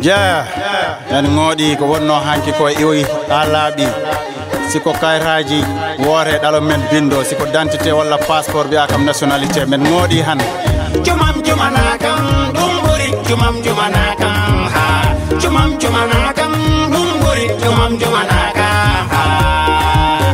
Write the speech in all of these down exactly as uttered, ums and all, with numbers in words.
Jeeh, en ŋooɗi ko wonnoo hanki ko e iwoy haa laaɓi. Si ko kayitaaji woote ɗalo men binndo, si ko dentité walla passeport mbiyaa kam nationalité, men ŋooɗi han. Cumam cumanaa kam, ɗum ɓuri. Cumam cumanaa kam, haa. Cumam cumanaa kam, ɗum ɓuri. Cumam cumanaa kam, haa.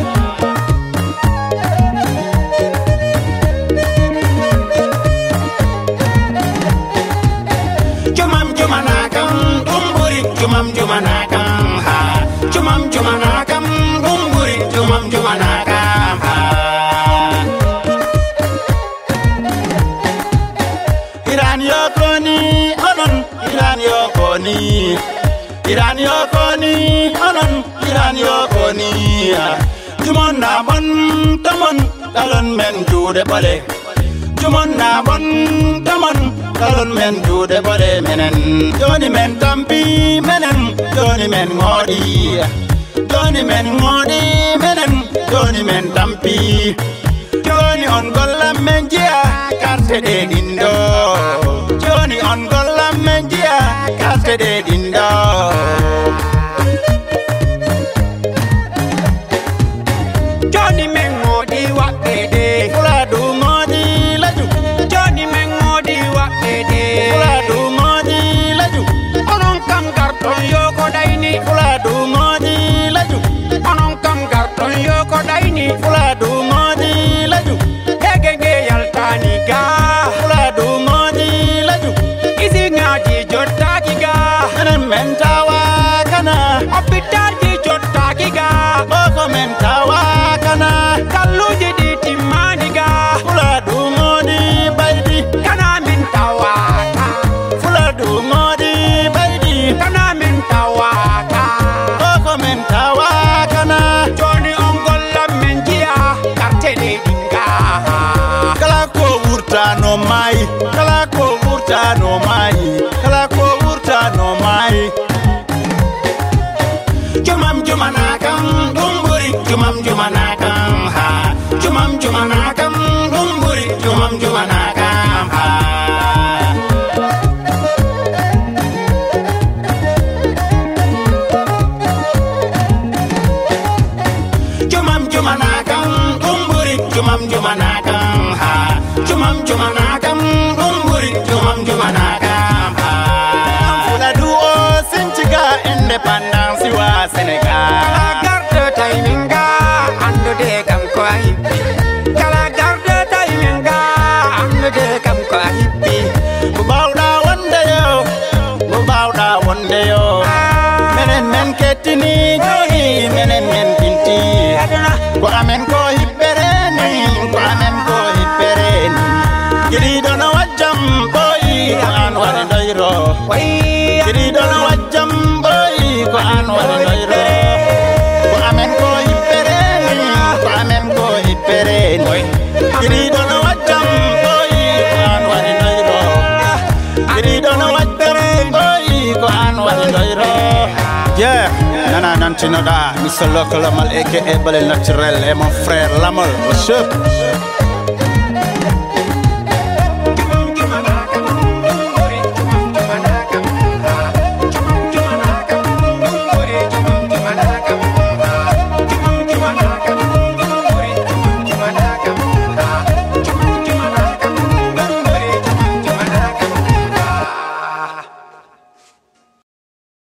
Cumam cumanaa kam, ɗum ɓuri. Cumam cumanaa kam, haa. Cumam cumanaa kam, ɗum ɓuri. Cumam cumanaa kam, haa. Iran yo koni, onon, Iran yo koni. Iran yo koni, onon, Iran yo koni. Jumon na bon, tamon, ɗalon men juuɗe ɓole. Jumon na bon, tamon, ɗalon men juuɗe ɓole menen. Jooni men tampi menen, jooni men ŋooɗi. Jooni men ŋooɗi menen, jooni men tampi. Jooni on gollan men njiya karte ɗe ɗin ɗo. Jooni on gollan men njiya karte ɗe ɗin ɗo. Jooni men ŋooɗi waɗɓe de. Fula du ŋooɗi laju. Jooni men ŋooɗi waɗɓe de. Fula du ŋooɗi laju. Onon kam garton yo ko ɗayni. Fula du ŋooɗi laju. Onon kam garton yo ko ɗayni. Fula du ŋooɗi laju. Heege nge yaltaani ga. Fula du ŋooɗi laju. Isiŋaaji jottaaki ga. Enen men tawa kana. Hopitaalji jottaaki ga. Ɓoko men tawa kana. Kalluuji ɗi timmaani ga. Fula du ŋooɗi baydi. Kana men tawa ka. Fula du ŋooɗi baydi. Kana men tawa ka. Ɓoko men tawa kana. Jooni on gollan men njiya karte ɗe ɗin ga. Kala ko wurtano maayi, kala ko wurtano maayi, kala ko wurtano maayi. Cumam cumanaa kam, ɗum ɓuri. Cumam cumanaa kam, haa. Cumam cumanaa kam, ɗum ɓuri. Cumam cumanaa kam, haa. Cumam cumanaa kam, ɗum ɓuri. Cumam cumanaa kam, haa. Cumam cumanaa kam, ɗum ɓuri. Cumam cumanaa kam, haa. Fula du o sinci ga indépendance wa Sénégal. Kala garɗo tawi min ga, anndude kam ko a hippi. Kala garɗo tawi min ga, anndude kam ko a hippi. Ko baawɗa wonde yo, ko baawɗa wonde yo. Menen men kettini, jooni menen men tinti. Ko amen ko hippere ni, ko amen ko hippere ni. Giɗiiɗo no wajjam ɓooyi, ko aan waɗi ɗoyro. Giɗiiɗo no wajjam ɓooyi, ko aan waɗi ɗoyro. Ko amen ko hippere ni, ko amen ko hippere ni. Giɗiiɗo no wajjam ɓooyi, ko aan waɗi ɗoyro. Giɗiiɗo no wajjam ɓooyi, ko aan waɗi ɗoyro. Yeah, nana nantinoɗaa, Mister Local Lamal, A K A Bale Naturel, et mon frère Lamal, what's up?